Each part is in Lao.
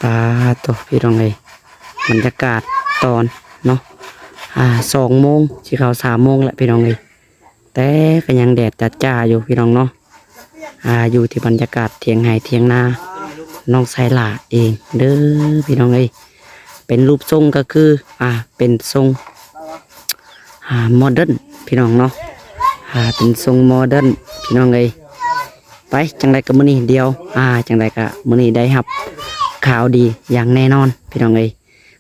ປາໂຕ ພີ່ນ້ອງເອີຍ ບັນຍາກາດຕອນເນາະ ອ່າ ສອງໂມງ ຊິເຂົ້າສາມໂມງແລ້ວ ພີ່ນ້ອງເອີຍ ແຕ່ກໍຍັງແດດຈ້າໆຢູ່ ພີ່ນ້ອງເນາະ. ອ່າ ຢູ່ທີ່ບັນຍາກາດຖຽງໄຮ່ຖຽງນານ້ອງໄຊຫຼ້າເອງເດີ ພີ່ນ້ອງເອີຍ. ເປັນຮູບຊົງກໍຄື ອ່າ ເປັນຊົງ ອ່າ ໂມເດີນ ພີ່ນ້ອງເນາະ ອ່າ ເປັນຊົງໂມເດີນ ພີ່ນ້ອງເອີຍ. ໄປ ຈັ່ງໃດກໍມື້ນີ້ດຽວ ອ່າ ຈັ່ງໃດກໍມື້ນີ້ໄດ້ຮັບຂ່າວດີຢ່າງແນ່ນອນ ພີ່ນ້ອງເອີຍ.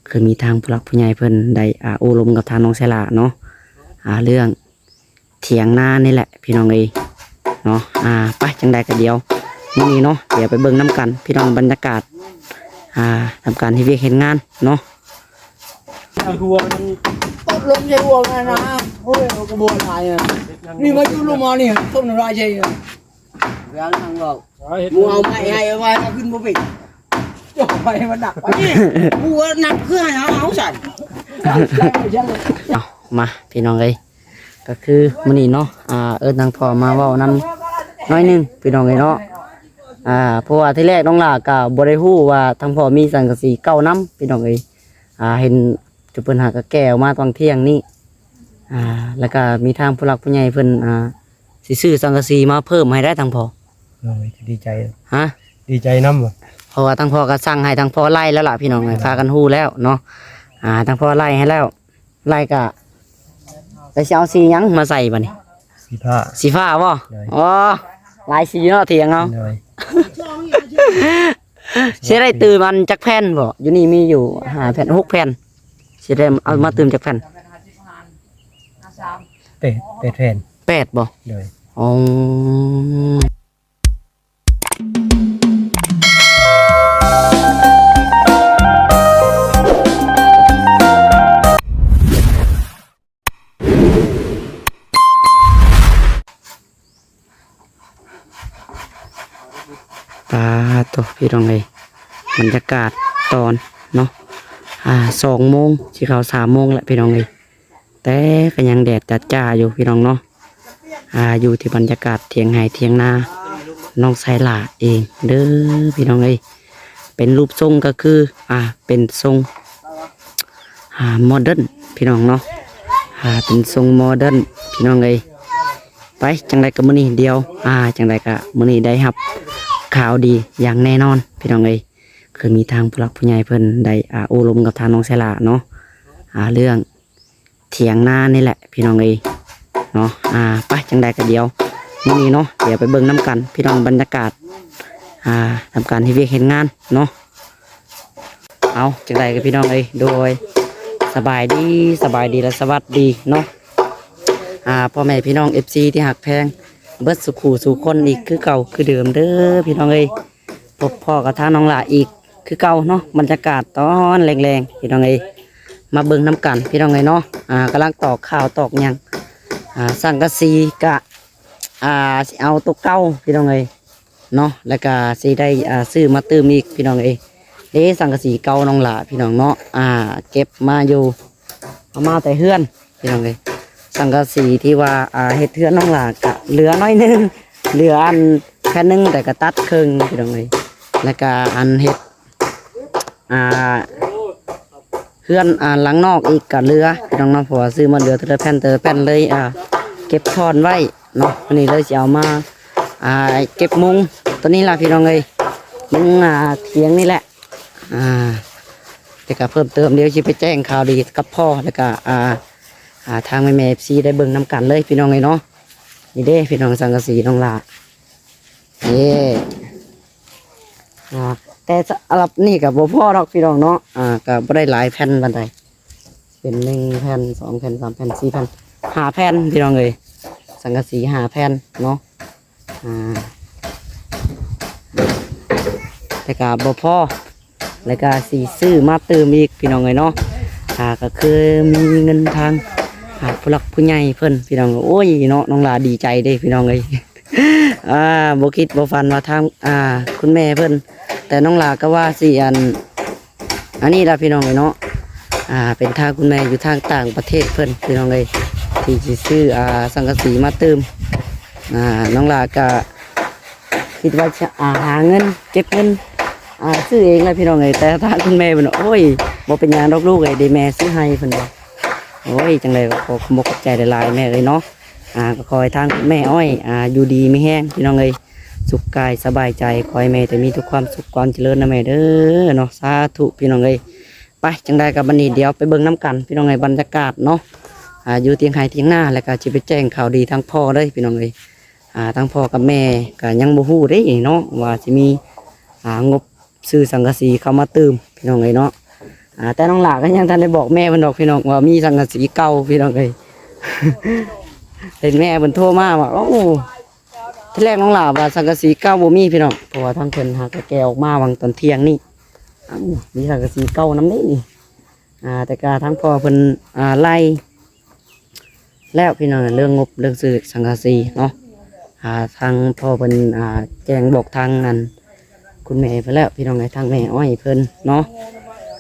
ຄືມີທາງຜູ້ຫຼັກຜູ້ໃຫຍ່ເພິ່ນໄດ້ ອ່າ ໂອ້ລົມກັບທາງນ້ອງໄຊຫຼ້າເນາະ ອ່າ ເລື່ອງຖຽງນານີ້ແຫຼະ ພີ່ນ້ອງເອີຍເນາະ. ອ່າ ໄປ ຈັ່ງໃດກໍດຽວມື້ນີ້ເນາະ ດຽວໄປເບິ່ງນຳກັນ ພີ່ນ້ອງ ບັນຍາກາດ ອ່າ ນຳການເຮັດວຽກເຮັດງານເນາະ. ຫົວມັນຕົກລົງໃສ່ຫົວມັນນະ ໂອ້ຍ ເອົາກະບົວຫຼາຍນະ ນີ້ມາຢູ່ລົງມານີ້ ຕົ້ນລາຍໃຫຍ່ນະ ເວລານັ່ງເວົ້າ ໝູ່ເອົາໄມ້ໃຫ້ ເອົາໄວ້ເອົາຂຶ້ນບໍ່ເປັນ ເອົາໄວ້ມັນໜັກ ໝູ່ໜັກຄືໃຫ້ເຮົາເອົາຊັ້ນ. ເອົາ ມາ ພີ່ນ້ອງເອີຍ ກໍຄືມື້ນີ້ເນາະ ອ່າ ເອີ້ນທາງພໍ່ມາເວົ້ານຳໜ້ອຍໜຶ່ງ ພີ່ນ້ອງເອີຍເນາະ. ອ່າ ເພາະວ່າທີແລກນ້ອງຫຼ້າກໍບໍ່ໄດ້ຮູ້ວ່າທາງພໍ່ມີສັງກະສີເກົ່ານຳ ພີ່ນ້ອງເອີຍ. ອ່າ ເຫັນຈຸເພິ່ນຫາກະແກ່ອອກມາຕອນທ່ຽງນີ້ ອ່າ ແລ້ວກະມີທາງຜູ້ຫຼັກຜູ້ໃຫຍ່ເພິ່ນ ອ່າ ຊິຊື້ສັງກະສີມາເພີ່ມໃຫ້ໄດ້ທາງພໍ່. ໂດຍ ດີໃຈ ຮະ ດີໃຈນຳ ເພາະວ່າທາງພໍ່ກໍສັ່ງໃຫ້ທາງພໍ່ໄລ່ແລ້ວລະ ພີ່ນ້ອງເອີຍ ພາກັນຮູ້ແລ້ວເນາະ. ອ່າ ທາງພໍ່ໄລ່ໃຫ້ແລ້ວ ໄລ່ກະ ແລ້ວຊິເອົາສີຫຍັງມາໃສ່ບັດນີ້? ສີຟ້າ ສີຟ້າບໍ່? ໂດຍ ອໍ ຫຼາຍສີເນາະຖຽງເຮົາ ໂດຍ. ຊິໄດ້ຕື່ມອັນຈັກແຜ່ນບໍ່? ຢູ່ນີ້ມີຢູ່ຫ້າແຜ່ນ ຫົກແຜ່ນ ຊິໄດ້ເອົາມາຕື່ມຈັກແຜ່ນ? ແປດ ແປດແຜ່ນ ແປດບໍ່? ໂດຍ ອໍ. ປາໂຕ ພີ່ນ້ອງເອີຍ ບັນຍາກາດຕອນເນາະ ອ່າ ສອງໂມງ ຊິເຂົ້າສາມໂມງແລ້ວ ພີ່ນ້ອງເອີຍ ແຕ່ກໍຍັງແດດຈ້າໆຢູ່ ພີ່ນ້ອງເນາະ. ອ່າ ຢູ່ທີ່ບັນຍາກາດຖຽງໄຮ່ຖຽງນານ້ອງໄຊຫຼ້າເອງເດີ ພີ່ນ້ອງເອີຍ. ເປັນຮູບຊົງກໍຄື ອ່າ ເປັນຊົງ ອ່າ ໂມເດີນ ພີ່ນ້ອງເນາະ ອ່າ ເປັນຊົງໂມເດີນ ພີ່ນ້ອງເອີຍ. ໄປ ຈັ່ງໃດກໍມື້ນີ້ດຽວ ອ່າ ຈັ່ງໃດກໍມື້ນີ້ໄດ້ຮັບຂ່າວດີຢ່າງແນ່ນອນ ພີ່ນ້ອງເອີຍ. ຄືມີທາງຜູ້ຫຼັກຜູ້ໃຫຍ່ເພິ່ນໄດ້ ອ່າ ໂອ້ລົມກັບທາງນ້ອງໄຊຫຼ້າເນາະ ອ່າ ເລື່ອງ ຖຽງນານີ້ແຫຼະ ພີ່ນ້ອງເອີຍເນາະ. ອ່າ ໄປ ຈັ່ງໃດກໍດຽວມື້ນີ້ເນາະ ດຽວໄປເບິ່ງນຳກັນ ພີ່ນ້ອງ ບັນຍາກາດ ອ່າ ນຳການເຮັດວຽກເຮັດງານເນາະ. ເອົາ ຈັ່ງໃດກໍພີ່ນ້ອງເອີຍ ໂດຍ ສະບາຍດີ ສະບາຍດີ ແລະ ສະຫວັດດີເນາະ ອ່າ ພໍ່ແມ່ພີ່ນ້ອງ ເອັຟຊີ ທີ່ຮັກແພງເບິດສູ່ຄູ່ສູ່ຄົນອີກຄືເກົ່າຄືເດີມເດີ ພີ່ນ້ອງເອີຍ. ພົບພໍ້ກັບທາງນ້ອງຫຼ້າອີກຄືເກົ່າເນາະ ບັນຍາກາດຕອນແລງໆ ພີ່ນ້ອງເອີຍ ມາເບິ່ງນຳກັນ ພີ່ນ້ອງເອີຍເນາະ. ອ່າ ກຳລັງຕອກຂ່າວຕອກຫຍັງ ອ່າ ສັງກະສີກະ ອ່າ ຊິເອົາໂຕເກົ່າ ພີ່ນ້ອງເອີຍເນາະ ແລ້ວກະຊິໄດ້ ອ່າ ຊື້ມາຕື່ມອີກ ພີ່ນ້ອງເອີຍ. ເດ້ ສັງກະສີເກົ່ານ້ອງຫຼ້າ ພີ່ນ້ອງເນາະ ອ່າ ເກັບມາຢູ່ ເອົາມາແຕ່ເຮືອນ ພີ່ນ້ອງເອີຍ. ສັງກະສີທີ່ວ່າ ອ່າ ເຮັດເຮືອນນ້ອງຫຼ້າກະເຫຼືອໜ້ອຍໜຶ່ງ ເຫຼືອອັນແຜ່ນໜຶ່ງ ແຕ່ກະຕັດເຄິ່ງ ພີ່ນ້ອງເອີຍ. ແລ້ວກະອັນເຮັດ ອ່າ ເຮືອນ ອ່າ ຫຼັງນອກອີກກະເຫຼືອ ພີ່ນ້ອງເນາະ ເພາະວ່າຊື້ມາເຫຼືອແຕ່ລະແຜ່ນແຕ່ລະແຜ່ນ ເລີຍ ອ່າ ເກັບທ້ອນໄວ້ເນາະ. ມື້ນີ້ເລີຍຊິເອົາມາ ອ່າ ເກັບມຸງໂຕນີ້ລະ ພີ່ນ້ອງເອີຍ ມຸງ ອ່າ ຖຽງນີ້ແຫຼະ. ອ່າ ແລ້ວກະເພີ່ມເຕີມ ດຽວຊິໄປແຈ້ງຂ່າວດີກັບພໍ່ ແລ້ວກະ ອ່າ ອ່າ ທາງແມ່ໆ ເອັຟຊີ ໄດ້ເບິ່ງນຳກັນເລີຍ ພີ່ນ້ອງເອີຍເນາະ. ນີ້ເດ້ ພີ່ນ້ອງ ສັງກະສີນ້ອງຫຼ້າ ເດ້ ອ່າ ແຕ່ສຳລັບນີ້ກະບໍ່ພໍດອກ ພີ່ນ້ອງເນາະ ອ່າ ກະບໍ່ໄດ້ຫຼາຍແຜ່ນປານໃດ ເປັນໜຶ່ງແຜ່ນ ສອງແຜ່ນ ສາມແຜ່ນ ສີ່ແຜ່ນ ຫ້າແຜ່ນ ພີ່ນ້ອງເອີຍ ສັງກະສີຫ້າແຜ່ນເນາະ. ອ່າ ແຕ່ກະບໍ່ພໍ ແລ້ວກະຊິຊື້ມາຕື່ມອີກ ພີ່ນ້ອງເອີຍເນາະ. ອ່າ ກະຄືມີເງິນທາງ ອ່າ ຜູ້ຫຼັກຜູ້ໃຫຍ່ເພິ່ນ ພີ່ນ້ອງ ໂອ້ຍເນາະ ນ້ອງຫຼ້າດີໃຈເດ້ ພີ່ນ້ອງເອີຍ. ອ່າ ບໍ່ຄິດບໍ່ຝັນວ່າທາງ ອ່າ ຄຸນແມ່ເພິ່ນ ແຕ່ນ້ອງຫຼ້າກໍວ່າຊິອັນ ອັນນີ້ລະ ພີ່ນ້ອງເອີຍເນາະ ອ່າ ເປັນທາງຄຸນແມ່ຢູ່ທາງຕ່າງປະເທດເພິ່ນ ພີ່ນ້ອງເອີຍ ທີ່ຊິຊື້ ອ່າ ສັງກະສີມາຕື່ມ. ອ່າ ນ້ອງຫຼ້າກະຄິດວ່າຈະ ອ່າ ຫາເງິນ ເກັບເງິນ ອ່າ ຊື້ເອງແຫຼະພີ່ນ້ອງເອີຍ. ແຕ່ທາງຄຸນແມ່ເພິ່ນ ໂອ້ຍ ບໍ່ເປັນຫຍັງດອກລູກເອີຍ ເດແມ່ຊື້ໃຫ້ ເພິ່ນວ່າ. ໂອ້ຍ ຈັ່ງໃດກໍຂໍຂອບອົກຂອບໃຈຫຼາຍໆ ແມ່ເອີຍເນາະ. ອ່າ ກໍຂໍໃຫ້ທາງແມ່ອ້ອຍ ອ່າ ຢູ່ດີມີແຮງພີ່ນ້ອງເອີຍ ສຸກກາຍສະບາຍໃຈ. ຂໍໃຫ້ແມ່ແຕ່ມີແຕ່ຄວາມສຸກຄວາມຈະເລີນນະແມ່ເດີເນາະ ສາທຸພີ່ນ້ອງເອີຍ. ໄປ ຈັ່ງໃດກໍບັດນີ້ ດຽວໄປເບິ່ງນຳກັນພີ່ນ້ອງເອີຍ ບັນຍາກາດເນາະ ອ່າ ຢູ່ທຽງໄຮ່ທຽງນາ ແລ້ວກໍຊິໄປແຈ້ງຂ່າວດີທາງພໍ່ເດີພີ່ນ້ອງເອີຍ. ອ່າ ທາງພໍ່ກັບແມ່ກໍຍັງບໍ່ຮູ້ເດ້ເນາະ ວ່າຊິມີ ອ່າ ງົບຊື້ສັງກະສີເຂົ້າມາຕື່ມພີ່ນ້ອງເອີຍເນາະ. ອ່າ ແຕ່ນ້ອງຫຼ້າກໍຍັງທັນໄດ້ບອກແມ່ເພິ່ນດອກພີ່ນ້ອງ ວ່າມີສັງກະສີເກົ່າພີ່ນ້ອງເອີຍ. ເຫັນແມ່ເພິ່ນໂທມາວ່າ ໂອ້ ທີແລກນ້ອງຫຼ້າວ່າສັງກະສີເກົ່າບໍ່ມີພີ່ນ້ອງ ເພາະວ່າທາງເພິ່ນຫາກະແກ່ອອກມາຫວ່າງຕອນທ່ຽງນີ້. ອ້າວ ມີສັງກະສີເກົ່ານຳເດ້ນີ້. ອ່າ ແຕ່ກະທາງພໍ່ເພິ່ນ ອ່າ ໄລ່ແລ້ວພີ່ນ້ອງ ເລື່ອງງົບເລື່ອງຊື້ສັງກະສີເນາະ. ອ່າ ທາງພໍ່ເພິ່ນ ອ່າ ແຈ້ງບອກທາງອັນ ຄຸນແມ່ເພິ່ນແລ້ວພີ່ນ້ອງເອີຍ ທາງແມ່ອ້ອຍເພິ່ນເນາະ.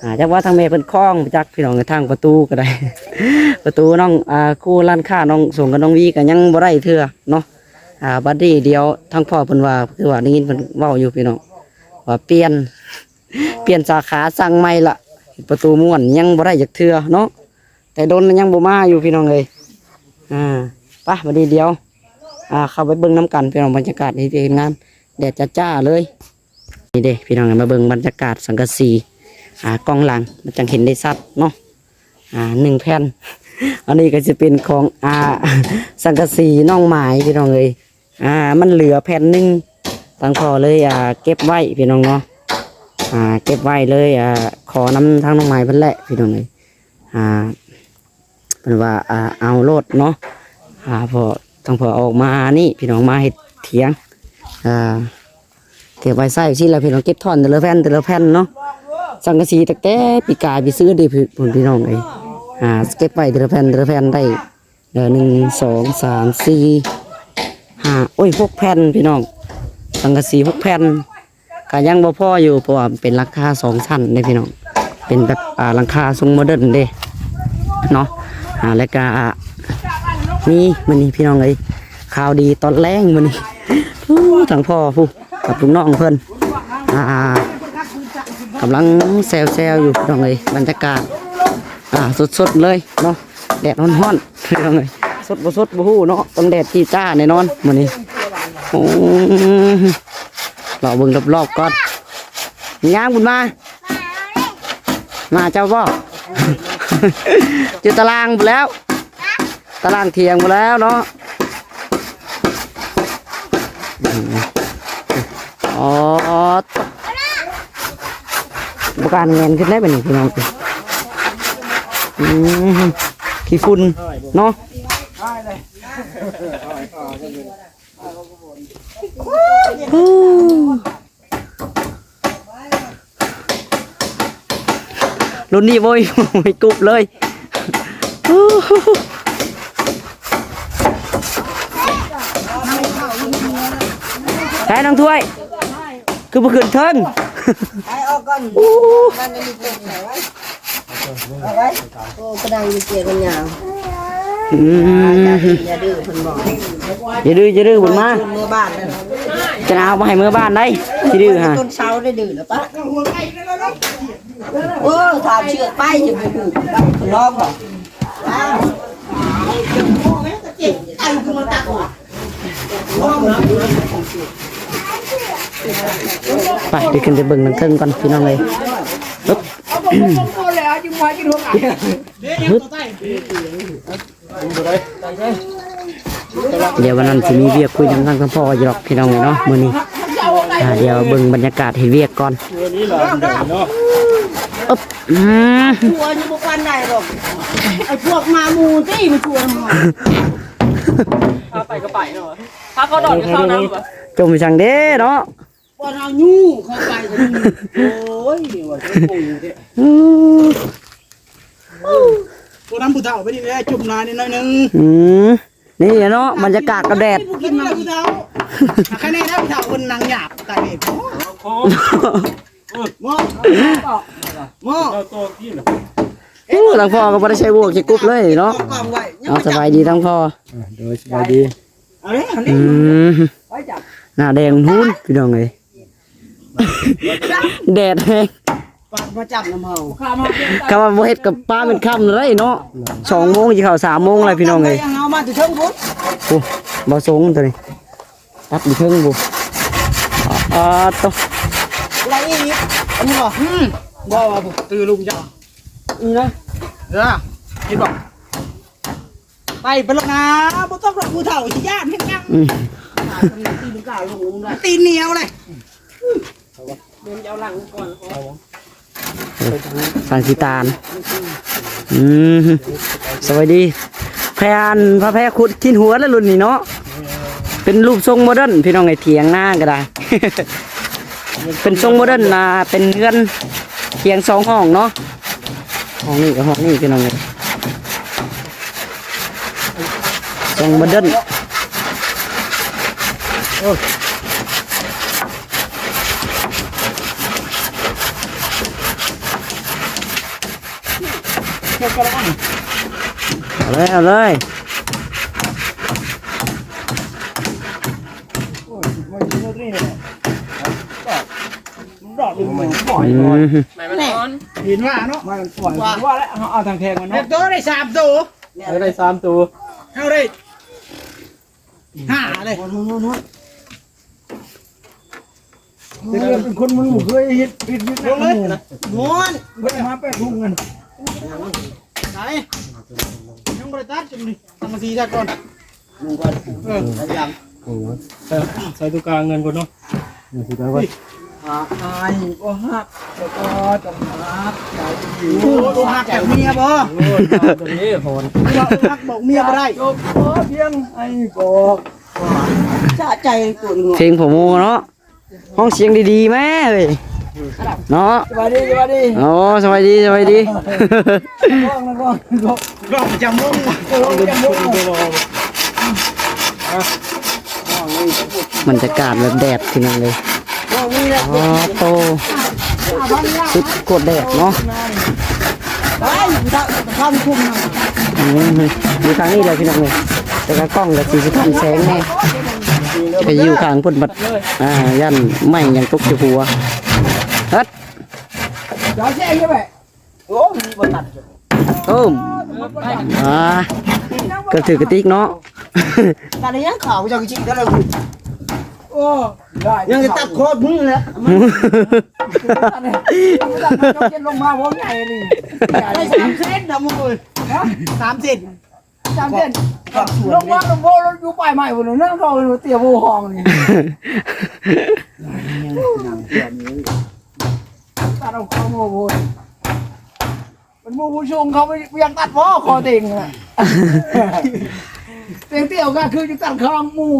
ອ່າ ຈັກວ່າທາງແມ່ເພິ່ນຄ້ອງໄປຈັກພີ່ນ້ອງເອີຍ ທາງປະຕູກໍໄດ້ ປະຕູນ້ອງ ອ່າ ຄູ່ຮ້ານຄ້ານ້ອງສົງກັບນ້ອງວີກໍຍັງບໍ່ໄດ້ເທື່ອເນາະ. ອ່າ ບັດນີ້ດຽວທາງພໍ່ເພິ່ນວ່າ ຄືວ່າໄດ້ຍິນເພິ່ນເວົ້າຢູ່ພີ່ນ້ອງ ວ່າປ່ຽນ ປ່ຽນສາຂາ ສັ່ງໃໝ່ລະ ປະຕູມ້ວນຍັງບໍ່ໄດ້ຈັກເທື່ອເນາະ ແຕ່ດົນລະຍັງບໍ່ມາຢູ່ພີ່ນ້ອງເອີຍ. ອ່າ ໄປ ບັດນີ້ດຽວ ອ່າ ເຂົ້າໄປເບິ່ງນຳກັນພີ່ນ້ອງ ບັນຍາກາດເຮັດວຽກເຮັດງານ ແດດຈ້າໆເລີຍ. ນີ້ເດ້ພີ່ນ້ອງ ມາເບິ່ງບັນຍາກາດສັງກະສີ ອ່າ ກ້ອງຫຼັງ ມັນຈັ່ງເຫັນໄດ້ຊັດເນາະ. ອ່າ ໜຶ່ງແຜ່ນ ອັນນີ້ກໍຈະເປັນຂອງ ອ່າ ສັງກະສີນ້ອງໝາຍພີ່ນ້ອງເອີຍ. ອ່າ ມັນເຫຼືອແຜ່ນໜຶ່ງ ທາງພໍ່ເລີຍ ອ່າ ເກັບໄວ້ພີ່ນ້ອງເນາະ. ອ່າ ເກັບໄວ້ເລີຍ ອ່າ ຂໍນຳທາງນ້ອງໝາຍເພິ່ນແຫຼະພີ່ນ້ອງເອີຍ. ອ່າ ເພິ່ນວ່າ ອ່າ ເອົາໂລດເນາະ. ອ່າ ພໍ່ ທາງພໍ່ອອກມານີ້ພີ່ນ້ອງ ມາເຮັດຖຽງ ອ່າ ເກັບໄວ້ໃຊ້ຊີ້ແຫຼະພີ່ນ້ອງ ເກັບທ່ອນແຕ່ລະແຜ່ນແຕ່ລະແຜ່ນເນາະ. ສັງກະສີຕັ້ງແຕ່ປີກາຍໄປຊື້ເດ້ ພີ່ ພີ່ນ້ອງເອີຍ. ອ່າ ເກັບໄວ້ແຕ່ລະແຜ່ນແຕ່ລະແຜ່ນໄດ້ ເອີ ໜຶ່ງ ສອງ ສາມ ສີ່ ຫ້າ ໂອ້ຍ ຫົກແຜ່ນພີ່ນ້ອງ ສັງກະສີຫົກແຜ່ນ ກໍຍັງບໍ່ພໍຢູ່ ເພາະວ່າເປັນຫຼັງຄາສອງຊັ້ນເດ້ພີ່ນ້ອງ ເປັນແບບ ອ່າ ຫຼັງຄາຊົງໂມເດີນເດ້ເນາະ. ອ່າ ແລ້ວກະ ອ່າ ມີມື້ນີ້ພີ່ນ້ອງເອີຍ ຂ່າວດີຕອນແລງມື້ນີ້ ຜູ້ ທາງພໍ່ຜູ້ ກັບລູກນ້ອງເພິ່ນ ອ່າ ກຳລັງແຊວໆຢູ່ພີ່ນ້ອງເອີຍ ບັນຍາກາດ ອ່າ ສົດໆເລີຍເນາະ ແດດຮ້ອນໆ ພີ່ນ້ອງເອີຍ ສົດບໍ່ສົດບໍ່ຮູ້ເນາະ ຕ້ອງແດດຈີ້ຈ້າແນ່ນອນມື້ນີ້. ໂອ້ ເລາະເບິ່ງຮອບໆກ່ອນ ຍ່າງບຸນມາ ມາເຈົ້າບໍ່ ຢູ່ຕາລ່າງພຸ້ນແລ້ວ ຕາລ່າງຖຽງພຸ້ນແລ້ວເນາະ. ອໍ ບໍ່ກ້າແຫງນຂຶ້ນໄດ້ບັດນີ້ພີ່ນ້ອງ. ອືມ ຂີ້ຝຸ່ນເນາະ. ລຸ້ນນີ້ໂວ້ຍ ໂອ້ຍ ກຸບເລີຍ. ໃສ່ນ້ອງຖ້ວຍ ຄືບໍ່ຂຶ້ນເທິງ? ໄປອອກກ່ອນ. ໂອ້ ມັນຈະມີຕົກໃສ່ໄວ້ ເອົາໄວ້. ໂອ້ ກະດັງຢູ່ເກຍກັນຍາວ. ອືມ ຢ່າດື້ ເພິ່ນບອກ ຢ່າດື້ ຢ່າດື້ ບຸນມາ ເມືອບ້ານນັ້ນ ຈະເອົາມາໃຫ້ເມືອບ້ານໄດ໋ ຊິດື້ຫາ ຕົ້ນເຊົາໄດ້ດື້ແລ້ວປະ. ໂອ້ ຖາມເຊືອກໄປ ຈະບໍ່ຮູ້ ລອງບໍ່? ໄປ ໄດ້ຂຶ້ນໄປເບິ່ງທາງເທິງກ່ອນພີ່ນ້ອງເອີຍ. ຮຶບ ຮຶບ ດຽວວັນນັ້ນຊິມີວຽກຄຸຍນຳທາງສະເພາະຢູ່ດອກພີ່ນ້ອງເອີຍເນາະ ມື້ນີ້. ອ່າ ດຽວເບິ່ງບັນຍາກາດເຮັດວຽກກ່ອນ. ອຶບ ອືມ ຜົວຍັງບໍ່ປານໃດດອກ ໄອ້ພວກໝາໝູຕິມັນຊົວນ. ພາໄປກໍໄປເນາະ ພາເຂົາດອກກິນເຂົ້ານຳ ຈົ່ມຈັ່ງເດ້ເນາະ. ບໍ່ເອົາຍູ້ເຂົ້າໄປກັນ. ໂອ້ຍ ວ່າຈະໂກງແທ້. ອືມ ຜູ້ນຳຜູ້ເຖົ້າໄປນີ້ແຫຼະ ຈຸ່ມນາຍນິດໜ້ອຍໜຶ່ງ. ອືມ ນີ້ແຫຼະເນາະ ບັນຍາກາດກັບແດດ ຜູ້ກິນນາຍຜູ້ເຖົ້າ. ໃຄແນ່ນະ ຜູ້ເຖົ້າເພິ່ນນັ່ງຫຍາບກັນເອງ. ໂອ້ ໂອ້ ທາງພໍ່ກໍບໍ່ໄດ້ໃສ່ໝວກໃສ່ກຸບເລີຍເນາະ. ເອົາ ສະບາຍດີທາງພໍ່. ເອີ ໂດຍ ສະບາຍດີ. ອືມ ໜ້າແດງຫຸ່ນພີ່ນ້ອງເອີຍ. ແດດແຮງ ປາດມາຈັບນຳເຮົາ ຄຳວ່າບໍ່ເຮັດກັບປາແມ່ນຄ່ຳເລີຍເນາະ ສອງໂມງຊິເຂົ້າສາມໂມງແລ້ວພີ່ນ້ອງເອີຍ ເຮົາມາແຕ່ເທິງພຸ້ນ ໂອ້ ບໍ່ຊົງຕົວນີ້ ຕັດຢູ່ເທິງພຸ້ນ ອາ ໂຕ ລະອີກ ອັນນີ້ບໍ່ ອືມ ບໍ່ ບໍ່ ຕື້ລຸງເຈົ້າ ນີ້ນະ ເອີ ເຫັນບໍ່ ໄປ ໄປແລ້ວນະ ບໍ່ຕ້ອງດອກ ຜູ້ເຖົ້າຊິຢ້ານເຮັດຫຍັງ ອືມ ຕີນກາລົງ ຕີນໜຽວເລີຍ ເດີນເອົາຫຼັງກ່ອນ ສັງຂີ້ຕານ ອືມ ສະບາຍດີ ແພອັນ ພາແພຂຸດຂີ້ຫົວແລ້ວລຸ້ນນີ້ເນາະ ເປັນຮູບຊົງໂມເດີນ ພີ່ນ້ອງເອີຍ ຖຽງນາກໍໄດ້ ເປັນຊົງໂມເດີນນະ ເປັນເຮືອນຖຽງສອງຫ້ອງເນາະ ຫ້ອງນີ້ກັບຫ້ອງນີ້ ພີ່ນ້ອງເອີຍ ຊົງໂມເດີນ ໂອ້ ເອົາເລີຍ ເອົາເລີຍ ອືມ ເຫັນວ່າເນາະ ມັນປ່ອຍ ວ່າແລ້ວ ເອົາທາງແທງມັນເນາະ ໂຕໄດ້ສາມໂຕ ເອີ ໄດ້ສາມໂຕ ເຮົາໄດ້ຫ້າເລີຍ ເປັນຄົນມັນບໍ່ເຄີຍເຮັດ ເຮັດວຽກໜັກ ມ່ວນ ບໍ່ໄດ້ມາແປດໂມງນັ້ນ ໄດ້ ຍັງບໍ່ໄດ້ຕັດ ຈັງນີ້ ສັງກະສີຊະກ່ອນ ເອີ ໃສ່ຕົວກາງເງິນກ່ອນເນາະ ອາຍບໍ່ຮັກ ແລ້ວກໍຕ້ອງຮັກໃຈ ໂອ້ ບໍ່ຮັກຈາກເມຍບໍ່ ໂອ້ຍ ຕອນນີ້ ບໍ່ຮັກບອກເມຍບໍ່ໄດ້ ຈົບພໍພຽງ ໃຫ້ບອກ ສະໃຈໂຕນີ້ ເພງພໍ່ໂມເນາະ ຮ້ອງສຽງດີໆແມ້ເອີຍ ເນາະ ສະບາຍດີ ສະບາຍດີ ໂອ້ ສະບາຍດີ ສະບາຍດີ ຮ້ອງ ຮ້ອງ ຮ້ອງ ຮ້ອງປະຈຳວົງ ເອີ ຮ້ອງປະຈຳວົງ ບັນຍາກາດແບບແດດ ພີ່ນ້ອງເອີຍ ອໍ ໂຕ ສຸດໂຄດແດດເນາະ ໄປ ທາງຄຸມ ອືມ ຢູ່ທາງນີ້ແຫຼະ ພີ່ນ້ອງເອີຍ ແຕ່ກະກ້ອງກະຊິ ຊິທຳແສງແດ່ ໄປຢູ່ຂ້າງພຸ້ນບັດ ອ່າ ຢ້ານໄມ້ຫຍັງຕົກໃສ່ຫົວ ເຮັດ ຈອດແຊງຢູ່ແບະ ໂອ້ ມີບໍ່ຕັດ ໂອ້ ອ່າ ເກືອບຖືກກະຕິກເນາະ ຕັດຫຍັງຂາວຈັກຊິໄດ້ລະ ໂອ້ ຍັງຈະຕັດຄອບມຶງແຫຼະ ຕັດໃຫ້ ຕັດໃຫ້ເຈົ້າເຈັດລົງມາບໍ່ໃຫຍ່ນີ້ ໄດ້ສາມເຊັນນະມຶງເອີຍ ຮະ ສາມເຊັນ ສາມເຊັນ ລງມາລະໂບລົດຢູ່ປ້າຍໄມ້ພຸ້ນນະ ເຂົາເຕີຍໂບຫ້ອງນີ້ ຕັດເອົາເຂົາໂບ ເປັນໝູ່ຜູ້ສູງເຂົາບໍ່ຢາກຕັດບໍ່ ຄໍເຕັງນະ ເຕັງຕຽວກະຄືຈະຕັດເຂົາໝູ່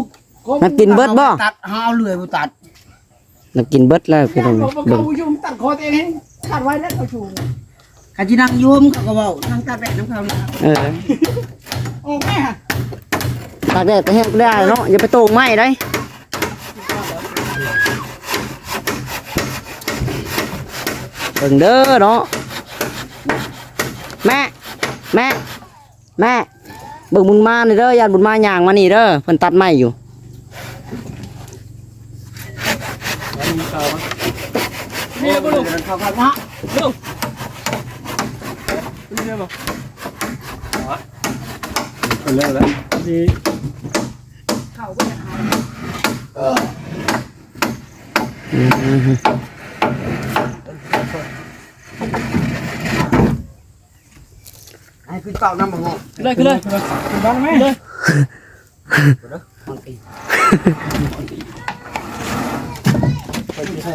ມັນກິນເບິດບໍ່ ຕັດ ຫາເລື່ອຍບໍ່ຕັດ ມັນກິນເບິດແລ້ວ ພີ່ນ້ອງ ເບິ່ງ ຜູ້ສູງຕັດຄໍເຕັງ ຕັດໄວ້ແລ້ວເຂົາສູງ ຄັນຊິນັ່ງຢູ່ໂຮມເຂົາກໍເວົ້າ ນັ່ງຕາກແດດນຳເຂົານີ້ ເອີ ອອກແມ່ ຕາກແດດກໍແຮງໄດ້ເນາະ ຢ່າໄປໂຕ່ງໄມ້ໄດ ເບິ່ງເດີເນາະ ແມ່ ແມ່ ແມ່ ເບິ່ງບຸນມານີ້ເດີ ຢ້ານບຸນມາຍ່າງມານີ້ເດີ ເພິ່ນຕັດໄມ້ຢູ່ ນີ້ລະບໍ່ລຸງ ເຂົ້າກັນນະ ນີ້ລະບໍ່ ເປັນເລື່ອງແລ້ວ ນີ້ ເຂົ້າບໍ່ໄດ້ ອືມ ໃຫ້ຂຶ້ນເຕົ້ານຳບໍ່ງອກ ຂຶ້ນເລີຍ ຂຶ້ນເລີຍ ຂຶ້ນບ້ານແມ່ ຂຶ້ນເລີຍ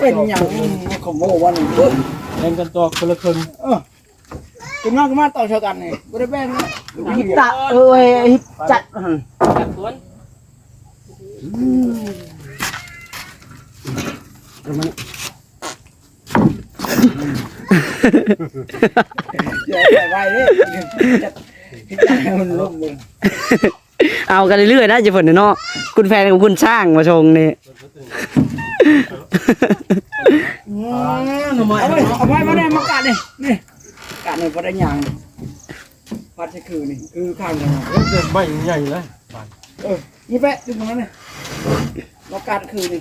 ເປັນຫຍັງຂະໂມຍວັນນີ້ ແບ່ງກັນຕອກຄົນລະເຄິ່ງ ເອີ ຂຶ້ນມາ ຂຶ້ນມາ ຕອກຊ່ອຍກັນນີ້ ບໍ່ໄດ້ແບ່ງນະ ຮິບຕະ ເອີຍ ຮິບຈັດຫັ້ນ ຈັດສວນ ອືມ ເອົາມາ ຢ່າໄປໄວເດ້ ເອົາກັນເລື້ອຍໆນະ ເຈົ້າເພິ່ນເນາະ ຄຸນແຟນກັບຄຸນຊ້າງມາຊົງນີ້ ອືມ ໜໍ່ໄມ້ ເອົາໄວ້ ເອົາໄວ້ ມາແດ່ ມາກາດນີ້ ນີ້ ກາດນີ້ບໍ່ໄດ້ຫຍັງ ພັດໃສ່ຄືນີ້ ຄືຂ້າງນີ້ ເອີ ໄມ້ໃຫຍ່ເລີຍ ເອີ ນີ້ແປະ ດຶງມານີ້ ມາກາດຄືນີ້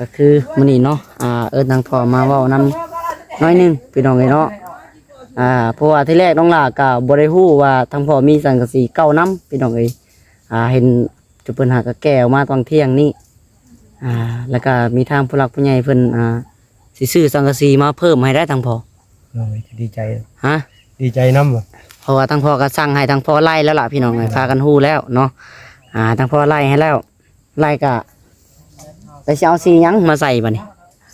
ກໍຄືມື້ນີ້ເນາະ ອ່າ ເອີ້ນທາງພໍ່ມາເວົ້ານຳໜ້ອຍໜຶ່ງພີ່ນ້ອງເອີຍເນາະ. ອ່າ ເພາະວ່າທີແລກນ້ອງຫຼ້າກໍບໍ່ໄດ້ຮູ້ວ່າທາງພໍ່ມີສັງກະສີເກົ່ານຳພີ່ນ້ອງເອີຍ. ອ່າ ເຫັນຈຸເພິ່ນຫາກະແກ່ອອກມາຕອນທ່ຽງນີ້ ອ່າ ແລ້ວກໍມີທາງຜູ້ຫຼັກຜູ້ໃຫຍ່ເພິ່ນ ອ່າ ຊິຊື້ສັງກະສີມາເພີ່ມໃຫ້ໄດ້ທາງພໍ່. ໂດຍ ກໍດີໃຈ ຮະ ດີໃຈນຳ ເພາະວ່າທາງພໍ່ກໍສັ່ງໃຫ້ທາງພໍ່ໄລ່ແລ້ວລະພີ່ນ້ອງເອີຍ ໂດຍ ພາກັນຮູ້ແລ້ວເນາະ. ອ່າ ທາງພໍ່ໄລ່ໃຫ້ແລ້ວ ໄລ່ກະ ແລ້ວຊິເອົາສີຫຍັງມາໃສ່ບາດນີ້?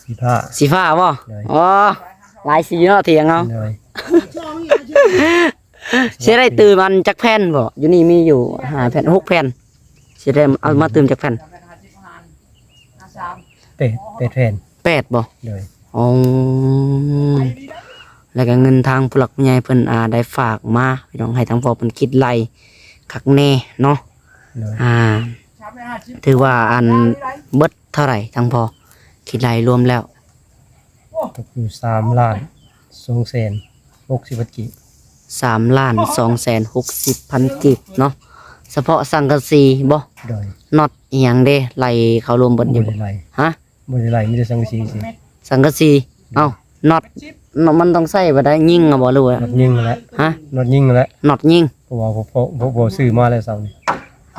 ສີຟ້າ ສີຟ້າບໍ່? ໂດຍ ອໍ ຫຼາຍສີເນາະຖຽງເຮົາ. ໂດຍ ຊິໄດ້ຕື່ມອັນຈັກແຜ່ນບໍ່? ຢູ່ນີ້ມີຢູ່ຫ້າແຜ່ນ ຫົກແຜ່ນ ຊິໄດ້ເອົາມາຕື່ມຈັກແຜ່ນ? ແປດ ແປດແຜ່ນ. ແປດບໍ່? ໂດຍ ອໍ ແລ້ວກໍເງິນທາງຜູ້ຫຼັກຜູ້ໃຫຍ່ເພິ່ນ ອ່າ ໄດ້ຝາກມາພີ່ນ້ອງ ໃຫ້ທາງພໍ່ເພິ່ນຄິດໄລ່ຄັກແນ່ເນາະ. ໂດຍ ອ່າ ຖືວ່າອັນເບິດເທົ່າໃດທາງພໍ່ ຄິດໄລ່ລວມແລ້ວ? ຕົກຢູ່ສາມລ້ານສອງແສນຫົກສິບພັນກີບ. ສາມລ້ານສອງແສນຫົກສິບພັນກີບເນາະ ສະເພາະສັງກະສີບໍ່? ໂດຍ ນັອດອີ່ຫຍັງເດ້ ໄລ່ເຂົ້າລວມເບິດຢູ່ບໍ່? ບໍ່ໄດ້ໄລ່ ຮະ? ບໍ່ໄດ້ໄລ່ ມີແຕ່ສັງກະສີຊື່. ສັງກະສີ ເອົ້າ ນັອດ ນັອດມັນຕ້ອງໃຊ້ບໍ່ໄດ້ ຍິງເອົາບໍ່ ຫຼືວ່າ? ນັອດຍິງຫັ້ນແຫຼະ. ຮະ? ນັອດຍິງຫັ້ນແຫຼະ. ນັອດຍິງ ເພາະວ່າພໍ່ ພໍ່ ພໍ່ຊື້ມາແລ້ວເຊົ້ານີ້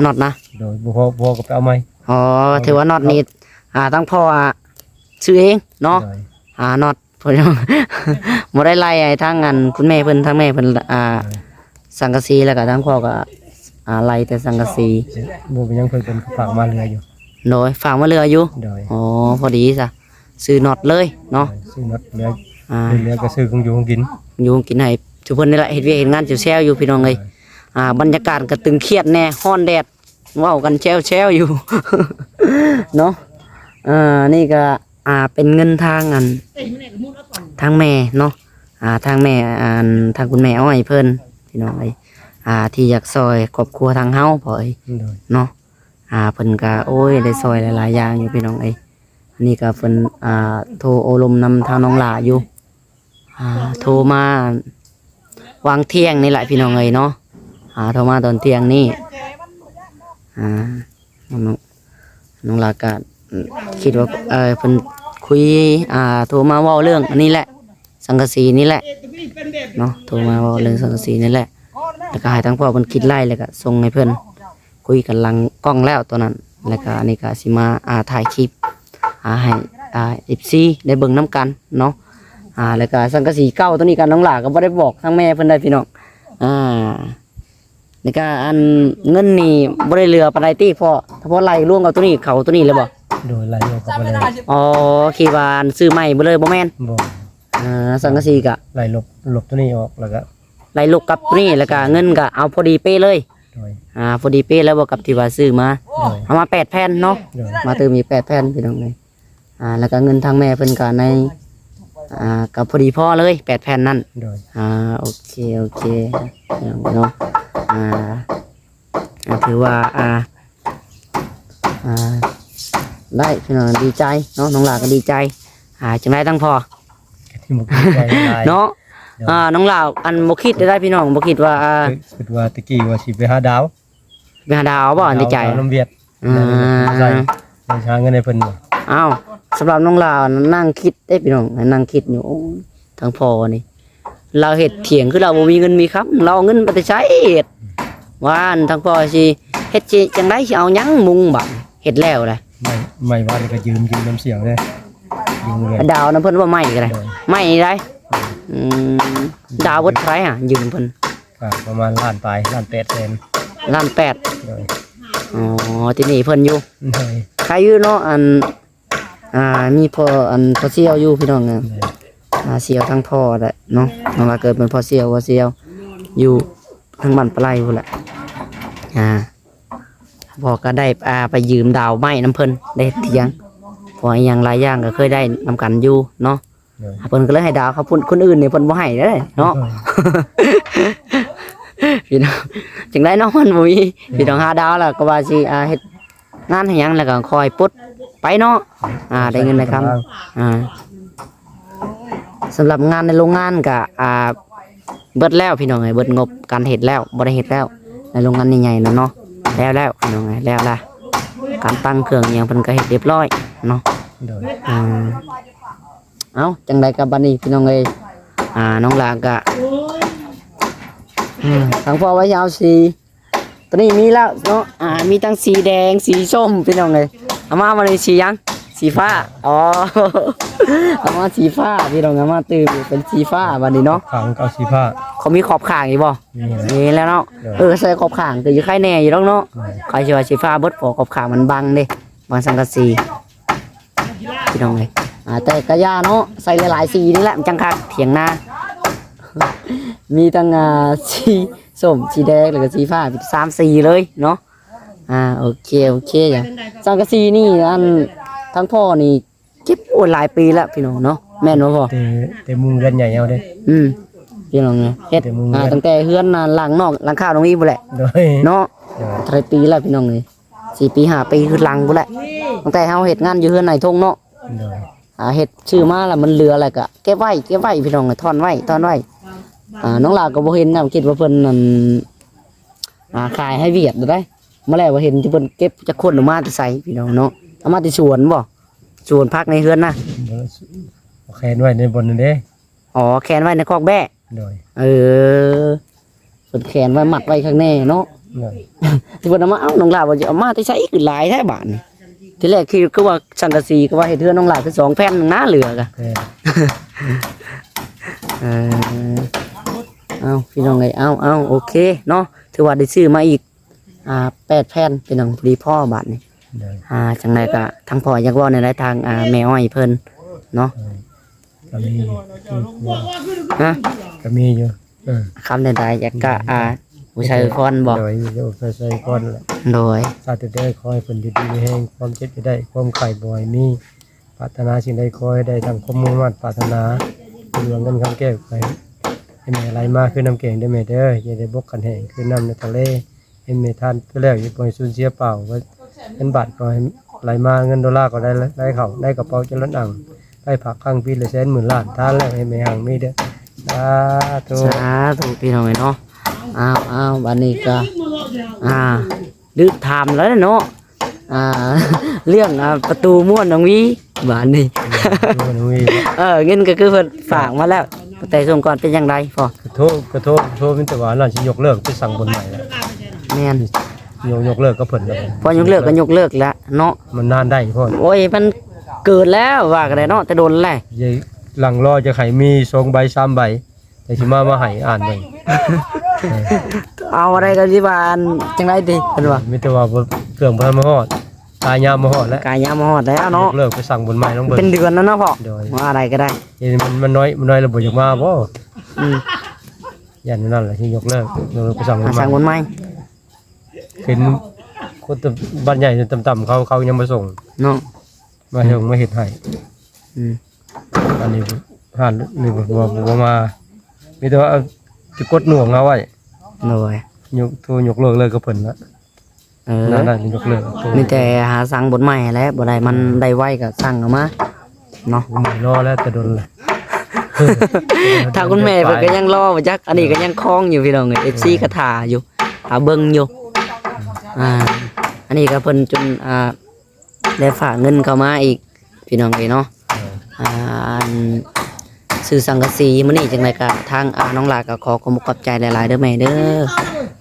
ນັອດນະ. ໂດຍ ບໍ່ພໍ ບໍ່ພໍກໍໄປເອົາໃໝ່. ອໍ ຖືວ່ານັອດນີ້ ອ່າ ທາງພໍ່ ອ່າ ຊື້ເອງເນາະ. ໂດຍ ອ່າ ນັອດ ບໍ່ໄດ້ໄລ່ໃຫ້ທາງອັນຄຸນແມ່ເພິ່ນ ທາງແມ່ເພິ່ນ ອ່າ ໂດຍ ສັງກະສີ ແລ້ວກໍທາງພໍ່ກໍ ອ່າ ໄລ່ແຕ່ສັງກະສີ. ບໍ່ເປັນຫຍັງ ເພິ່ນ ເພິ່ນກໍຝາກມາເຫຼືອຢູ່. ໂດຍ ຝາກມາເຫຼືອຢູ່. ໂດຍ ອໍ ພໍດີຊະ ຊື້ນັອດເລີຍເນາະ. ໂດຍ ຊື້ນັອດເຫຼືອ ອ່າ ເຫຼືອກໍຊື້ຂອງຢູ່ຂອງກິນ ຢູ່ຂອງກິນໃຫ້ທຸກຄົນນີ້ແຫຼະ ເຮັດວຽກເຮັດງານແຊວໆຢູ່ພີ່ນ້ອງເອີຍ. ໂດຍ ອ່າ ບັນຍາກາດກໍຕຶງຄຽດແດ່ ຮ້ອນແດດ ເວົ້າກັນແຊວໆຢູ່ເນາະ. ເອີ ນີ້ກໍ ອ່າ ເປັນເງິນທາງອັນ ທາງແມ່ເນາະ ອ່າ ທາງແມ່ ອັນ ທາງຄຸນແມ່ອ້ອຍເພິ່ນ ພີ່ນ້ອງເອີຍ ອ່າ ທີ່ຢາກຊ່ອຍຄອບຄົວທາງເຮົາ ພໍ່ເອີຍ. ໂດຍ ເນາະ ອ່າ ເພິ່ນກໍ ໂອ້ຍ ໄດ້ຊ່ອຍຫຼາຍໆຢ່າງຢູ່ ພີ່ນ້ອງເອີຍ. ອັນນີ້ກໍເພິ່ນ ອ່າ ໂທໂອ້ລົມນຳທາງນ້ອງຫຼ້າຢູ່ ອ່າ ໂທມາຫວ່າງທ່ຽງນີ້ແຫຼະ ພີ່ນ້ອງເອີຍເນາະ. ອ່າ ໂທມາຕອນທ່ຽງນີ້ ອ່າ ນ້ອງ ນ້ອງຫຼ້າກໍ ອືມ ຄິດວ່າ ເອີ ເພິ່ນຄຸຍ ອ່າ ໂທມາເວົ້າເລື່ອງອັນນີ້ແຫຼະ ສັງກະສີນີ້ແຫຼະເນາະ ໂທມາເວົ້າເລື່ອງສັງກະສີນີ້ແຫຼະ. ແລ້ວກໍໃຫ້ທາງພໍ່ເພິ່ນຄິດໄລ່ ແລ້ວກໍສົ່ງໃຫ້ເພິ່ນ ຄຸຍກັນຫຼັງກ້ອງແລ້ວຕອນນັ້ນ. ແລ້ວກໍອັນນີ້ກໍຊິມາ ອ່າ ຖ່າຍຄລິບ ອ່າ ໃຫ້ ອ່າ ເອັຟຊີ ໄດ້ເບິ່ງນຳກັນເນາະ. ອ່າ ແລ້ວກໍສັງກະສີເກົ່າຕົວນີ້ກໍ ນ້ອງຫຼ້າກໍບໍ່ໄດ້ບອກທາງແມ່ເພິ່ນໄດ້ ພີ່ນ້ອງ. ອ່າ ນີ້ກະອັນເງິນນີ້ບໍ່ໄດ້ເຫຼືອປານໃດຕິພໍ່? ຖ້າພໍໄລ່ລວມກັບຕົວນີ້ ເຂົ້າຕົວນີ້ແລ້ວບໍ່? ໂດຍ ໄລ່ລວມເຂົ້າໄປເລີຍ. ອໍ ຄິດວ່າອັນຊື້ໃໝ່ເບິດເລີຍ ບໍ່ແມ່ນ? ບໍ່ ອ່າ ສັງກະສີກະໄລ່ລົບ ລົບຕົວນີ້ອອກ ແລ້ວກະໄລ່ລົບກັບຕົວນີ້ ແລ້ວກະເງິນກະເອົາພໍດີເປະເລີຍ. ໂດຍ ອ່າ ພໍດີເປະແລ້ວບໍ່ ກັບທີ່ວ່າຊື້ມາ. ໂດຍ ເອົາມາແປດແຜ່ນເນາະ. ໂດຍ ມາຕື່ມອີກແປດແຜ່ນ ພີ່ນ້ອງເອີຍ. ອ່າ ແລ້ວກໍເງິນທາງແມ່ເພິ່ນກໍໃນ ອ່າ ກໍພໍດີພໍເລີຍ ແປດແຜ່ນນັ້ນ. ໂດຍ ອ່າ ໂອເຄ ໂອເຄ ເນາະ. ອ່າ ອ່າ ຖືວ່າ ອ່າ ອ່າ ໄດ້ ພີ່ນ້ອງ ດີໃຈເນາະ ນ້ອງຫຼ້າກໍດີໃຈ. ອ່າ ຈັ່ງໃດທາງພໍ່ ກໍບໍ່ດີໃຈຫຼາຍເນາະ. ໂດຍ ອ່າ ນ້ອງຫຼ້າ ອັນ ບໍ່ຄິດໄດ້ ພີ່ນ້ອງ ບໍ່ຄິດວ່າ ອ່າ ຄິດ ຄິດວ່າແຕ່ກີ້ວ່າຊິໄປຫາດາວ ໄປຫາດາວບໍ່ ໃນໃຈ ດາວນຳຫວຽດ. ອືມ ໄດ້ ໄດ້ຫາເງິນໃຫ້ເພິ່ນ. ອ້າວ ສຳລັບນ້ອງຫຼ້ານັ້ນ ນັ່ງຄິດເດ້ພີ່ນ້ອງ ນັ່ງຄິດຢູ່ ໂອ້ຍ ທາງພໍ່ນີ້ ລາວເຮັດຖຽງ ຄືລາວບໍ່ມີເງິນມີຄຳ ລາວເອົາເງິນມາແຕ່ໃສເຮັດ? ວ່າອັນທາງພໍ່ຊິເຮັດຊິຈັ່ງໃດ ຊິເອົາຫຍັງມຸງບາດ ເຮັດແລ້ວລະ ໄມ້ ໄມ້ວ່ານີ້ກໍຢືມ ຢືມນຳສ່ຽວເດ້ ຢືມເງິນ ດາວນຳເພິ່ນວ່າໄມ້ກໍໄດ້ ໂດຍ ໄມ້ໄດ້. ອືມ ດາວເບິດເທົ່າໃດຫະ ຢືມເພິ່ນ? ກໍປະມານລ້ານປາຍ ລ້ານແປດແສນ. ລ້ານແປດ. ໂດຍ ອໍ ຕິດໜີ້ເພິ່ນຢູ່. ໂດຍ ໃຄຢູ່ເນາະ ອັນ ອ່າ ມີພໍ່ ອັນ ພໍ່ສ່ຽວຢູ່ ພີ່ນ້ອງ. ໂດຍ ອ່າ ສ່ຽວທາງພໍ່ແຫຼະເນາະ ນ້ອງລາເກີດເປັນພໍ່ສ່ຽວ ພໍ່ສ່ຽວຢູ່ທາງບ້ານປະໄລພຸ້ນແຫຼະ. ອ່າ ພໍ່ກໍໄດ້ ອ່າ ໄປຢືມດາວໄມ້ນຳເພິ່ນ ໄດ້ເຮັດຖຽງ ເພາະວ່າອີ່ຫຍັງຫຼາຍຢ່າງກໍເຄີຍໄດ້ນຳກັນຢູ່ເນາະ. ໂດຍ ເພິ່ນກໍເລີຍໃຫ້ດາວເຂົາ ຄົນອື່ນນີ້ເພິ່ນບໍ່ໃຫ້ເດ້ເນາະ. ໂດຍ ພີ່ນ້ອງ ຈັ່ງໃດເນາະ ມັນບໍ່ມີ ໂດຍ ພີ່ນ້ອງ ຫາດາວແລ້ວກໍວ່າຊິ ອ່າ ເຮັດງານເຮັດຫຍັງ ແລ້ວກໍຄ່ອຍປົດໄປເນາະ. ອ່າ ໄດ້ເງິນໄດ້ຄຳ ອ່າ ສຳລັບງານໃນໂລງງານກໍ ອ່າ ເບິດແລ້ວ ພີ່ນ້ອງເອີຍ ເບິດງົບການເຮັດແລ້ວ ບໍ່ໄດ້ເຮັດແລ້ວ ໃນໂລງງານໃຫຍ່ໆນັ້ນເນາະ. ແລ້ວແລ້ວ ພີ່ນ້ອງເອີຍ ແລ້ວລະ ການຕັ້ງເຄື່ອງອີ່ຫຍັງເພິ່ນກໍເຮັດຮຽບຮ້ອຍເນາະ. ໂດຍ ອ່າ ເອົ້າ ຈັ່ງໃດກໍບັດນີ້ພີ່ນ້ອງເອີຍ ອ່າ ນ້ອງຫຼ້າກໍ ອ່າ ທາງພໍ່ວ່າຊິເອົາສີ ຕອນນີ້ມີແລ້ວເນາະ ອ່າ ມີທັງສີແດງ ສີສົ້ມ ພີ່ນ້ອງເອີຍ ເອົາມາບັດນີ້ສີຫຍັງ? ສີຟ້າ ອໍ ເອົາມາສີຟ້າ ພີ່ນ້ອງ ເອົາມາຕື່ມເປັນສີຟ້າບັດນີ້ເນາະ ຂ້າງກໍເອົາສີຟ້າ ເຂົາມີຂອບຂ້າງອີກບໍ່? ມີແລ້ວ ມີແລ້ວເນາະ ໂດຍ ເອີ ໃສ່ຂອບຂ້າງກໍຢູ່ໄຄແດ່ຢູ່ດອກເນາະ ໂດຍ ຂ້ອຍຊິວ່າສີຟ້າເບິດ ເພາະຂອບຂ້າງມັນບັງເດ້ ບັງສັງກະສີ ພີ່ນ້ອງເອີຍ ອ່າ ແຕ່ກະຢ່າເນາະ ໃສ່ຫຼາຍໆສີນີ້ແຫຼະ ມັນຈັ່ງຄັກ ຖຽງນາ ມີທັງ ອ່າ ສີສົ້ມ ສີແດງ ແລ້ວກໍສີຟ້າ ສາມສີເລີຍເນາະ ອ່າ ໂອເຄ ໂອເຄ ສັງກະສີນີ້ ອັນ ທາງພໍ່ນີ້ເກັບ ໂອ້ ຫຼາຍປີແລ້ວພີ່ນ້ອງເນາະ ແມ່ນບໍ່ພໍ່? ແຕ່ ແຕ່ມຸງເຮືອນໃຫຍ່ເຮົາເດ້ ອືມ ພີ່ນ້ອງເອີຍ ເຮັດ ແຕ່ມຸງເຮືອນ ອ່າ ຕັ້ງແຕ່ເຮືອນ ອ່າ ຫຼັງນອກ ຫຼັງຄານ້ອງອີພຸ້ນແຫຼະ ໂດຍ ເນາະ ໂດຍ ເທົ່າໃດປີແລ້ວພີ່ນ້ອງເອີຍ ສີ່ປີຫ້າປີຄືຫຼັງພຸ້ນແຫຼະ ຕັ້ງແຕ່ເຮົາເຮັດງານຢູ່ເຮືອນນາຍທົ່ງເນາະ ໂດຍ ອ່າ ເຮັດຊື້ມາແລ້ວມັນເຫຼືອແລ້ວກໍເກັບໄວ້ ເກັບໄວ້ ພີ່ນ້ອງ ຖອນໄວ້ ຖອນໄວ້ ອ່າ ນ້ອງຫຼ້າກໍບໍ່ເຫັນນຳ ຄິດວ່າເພິ່ນນັ້ນ ອ່າ ຂາຍໃຫ້ຫວຽດແລ້ວໃດ ມາແລ້ວບໍ່ເຫັນທີ່ເພິ່ນເກັບຈັກຄົນ ເອົາມາແຕ່ໃສພີ່ນ້ອງເນາະ ເອົາມາແຕ່ສວນບໍ່? ສວນຜັກໃນເຮືອນນະ ເອີ ແຂວນໄວ້ໃນບ່ອນນັ້ນເດ້ ອໍ ແຂວນໄວ້ໃນຄອກແບ້ ໂດຍ ເອີ ເພິ່ນແຂວນໄວ້ ມັດໄວ້ຂ້າງແນ່ເນາະ ໂດຍ ທີ່ເພິ່ນເອົາມາ ເອົ້າ ນ້ອງຫຼ້າວ່າຊິເອົາມາແຕ່ໃສ ຄືຫຼາຍແທ້ບາດນີ້ ທີແລກຄິດຄືວ່າສັງກະສີ ຄືວ່າເຮັດເຮືອນນ້ອງຫຼ້າຄືສອງແຜ່ນນະ ເຫຼືອກະ ແມ່ນ ເອີ ເອົ້າ ພີ່ນ້ອງເອີຍ ເອົ້າ ເອົ້າ ໂອເຄເນາະ ຖືວ່າໄດ້ຊື້ມາອີກ ອ່າ ແປດແຜ່ນ ພີ່ນ້ອງ ພໍດີພໍບາດນີ້ ໂດຍ ອ່າ ຈັ່ງໃດກໍທາງພໍ່ຢາກເວົ້າແນວໃດທາງ ອ່າ ແມ່ອ້ອຍເພິ່ນເນາະ ເອີ ກໍມີຢູ່ ຮະ ກໍມີຢູ່ ເອີ ຄຳໃດໆ ຢາກກະ ໂດຍ ອ່າ ອວຍໄຊອວຍພອນບໍ່? ໂດຍ ມີແຕ່ອວຍໄຊອວຍພອນແຫຼະ ໂດຍ ສາທຸເດີ ຂໍໃຫ້ເພິ່ນຢູ່ດີມີແຮງ ຄວາມເຈັບຢ່າໄດ້ ຄວາມໄຂ້ບໍ່ໃຫ້ມີ ປາດຖະໜາສິ່ງໃດຂໍໃຫ້ໄດ້ດັ່ງຄວາມມຸ່ງມາດປາດຖະໜາ ເງິນຄຳແກ້ວໃຫ້ ໃຫ້ແມ່ໄຫຼມາຄືນ້ຳແກງເດີແມ່ເດີ ຢ່າໄດ້ບົກຂັນແຫ້ງຄືນ້ຳໃນທະເລ ໃຫ້ແມ່ທານໄປແລ້ວຢ່າປ່ອຍສູນເສຍເປົ່າ ເງິນບາດກໍໃຫ້ໄຫຼມາ ເງິນໂດລາກໍໄດ້ໄຫຼເຂົ້າໃນກະເປົາຈະເລີນອັ່ງ ໄດ້ຝາກຄັງປີລະແສນໝື່ນລ້ານ ທານແລ້ວໃຫ້ແມ່ຮັ່ງມີເດີ ສາທຸ ສາທຸ ພີ່ນ້ອງເອີຍເນາະ ອ້າວໆ ບັດນີ້ກໍ ອ່າ ລືມຖາມແລ້ວເນາະ ອ່າ ເລື່ອງ ອ່າ ປະຕູມ້ວນນ້ອງວີ ບາດນີ້ ປະຕູມ້ວນນ້ອງວີ ເອີ ເງິນກໍຄືເພິ່ນຝາກມາແລ້ວ ແຕ່ຊ່ວງກ່ອນເປັນຈັ່ງໃດພໍ່? ກະໂທ ກະໂທ ໂທມີແຕ່ວ່ານັ້ນຊິຍົກເລີກໄປສ້າງບ່ອນໃໝ່ແລ້ວ ແມ່ນ ຍົກ ຍົກເລີກກັບເພິ່ນແລ້ວ ພໍຍົກເລີກກໍຍົກເລີກແລ້ວເນາະ ມັນນານໄດ້ພໍ ໂອ້ຍ ມັນເກີນແລ້ວວ່າກໍໄດ້ເນາະ ແຕ່ດົນແລ້ວ ຢ່າຫຼັ່ງລໍ ຢາກໃຫ້ມີສອງໃບສາມໃບ ແຕ່ຊິມາ ມາໃຫ້ອ່ານເບິ່ງ ເອີ ເອົາ ບໍ່ໄດ້ກໍຊິວ່າ ອັນ ຈັ່ງໃດຕິ ເພິ່ນວ່າ ມີແຕ່ວ່າບໍ່ ເຄື່ອງບໍ່ທັນມາຮອດ ກາຍຍາມມາຮອດແລ້ວ ກາຍຍາມມາຮອດແລ້ວເນາະ ຍົກເລີກໄປສ້າງບ່ອນໃໝ່ລອງເບິ່ງ ເປັນເດືອນແລ້ວເນາະພໍ່ ໂດຍ ວ່າໄດ້ກໍໄດ້ ເອີ ມັນ ມັນນ້ອຍ ມັນນ້ອຍແລ້ວບໍ່ຢາກມາບໍ່ ອືມ ຢ້ານນັ້ນແຫຼະ ຊິຍົກເລີກ ຍົກເລີກໄປສ້າງບ່ອນໃໝ່ ສ້າງບ່ອນໃໝ່ ເຫັນຄົນບ້ານໃຫຍ່ຕ່ຳໆ ເຂົາ ເຂົາຍັງມາສົ່ງເນາະ ມາເຮັດ ມາເຮັດໃຫ້ ອືມ ອັນນີ້ຮ້ານນີ້ບໍ່ ບໍ່ ບໍ່ມາ ມີແຕ່ວ່າຈະກົດໜ່ວງເອົາໄວ້ ໂດຍ ຍົກ ໂທຍົກເລີກເລີຍກັບເພິ່ນລະ ເອີ ນັ້ນ ຍົກເລີກ ມີແຕ່ຫາສ້າງບ່ອນໃໝ່ແຫຼະ ບໍ່ໄດ້ ມັນໄດ້ໄວກໍສັ່ງເອົາມາເນາະ ມື້ລໍແລ້ວແຕ່ດົນແຫຼະ ທາງຄຸນແມ່ເພິ່ນກໍຍັງລໍບໍ່ຈັກ ອັນນີ້ກໍຍັງຄອງຢູ່ພີ່ນ້ອງເອີຍ ເອັຟຊີກໍຖ້າຢູ່ ຖ້າເບິ່ງຢູ່ ອ່າ ອັນນີ້ກໍເພິ່ນຈົນ ອ່າ ໄດ້ຝາກເງິນເຂົ້າມາອີກ ພີ່ນ້ອງເອີຍເນາະ ເອີ ອ່າ ອັນ ຊື້ສັງກະສີມື້ນີ້ ຈັ່ງໃດກໍທາງ ອ່າ ນ້ອງຫຼ້າກໍຂໍຂອບອົກຂອບໃຈຫຼາຍໆເດີແມ່ເດີ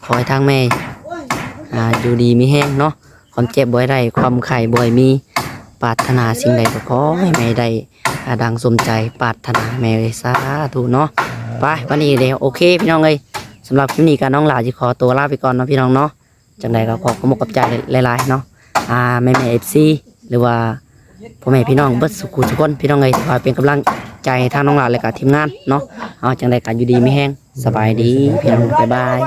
ຂໍໃຫ້ທາງແມ່ ອ່າ ຢູ່ດີມີແຮງເນາະ ຄວາມເຈັບບໍ່ໃຫ້ໄດ້ ຄວາມໄຂ້ບໍ່ໃຫ້ມີ ປາດຖະໜາສິ່ງໃດກໍຂໍໃຫ້ແມ່ໄດ້ ອ່າ ດັ່ງສົມໃຈປາດຖະໜາແມ່ເອີຍ ສາທຸເນາະ ໄປ ວັນນີ້ເດ ໂອເຄ ພີ່ນ້ອງເອີຍ ສຳລັບຄລິບນີ້ກໍນ້ອງຫຼ້າຊິຂໍຕົວລາໄປກ່ອນເນາະ ພີ່ນ້ອງເນາະ ຈັ່ງໃດກໍຂໍຂອບອົກຂອບໃຈຫຼາຍໆເນາະ ອ່າ ແມ່ໆ ເອັຟຊີ ຫຼືວ່າພໍ່ແມ່ພີ່ນ້ອງເບິດສູ່ຜູ້ສູ່ຄົນ ພີ່ນ້ອງເອີຍ ທີ່ວ່າເປັນກຳລັງໃຈໃຫ້ທາງນ້ອງຫຼ້າ ແລະກະທີມງານເນາະ ເອົາ ຈັ່ງໃດກໍຢູ່ດີມີແຮງ ສະບາຍດີພີ່ນ້ອງ ບາຍບາຍ.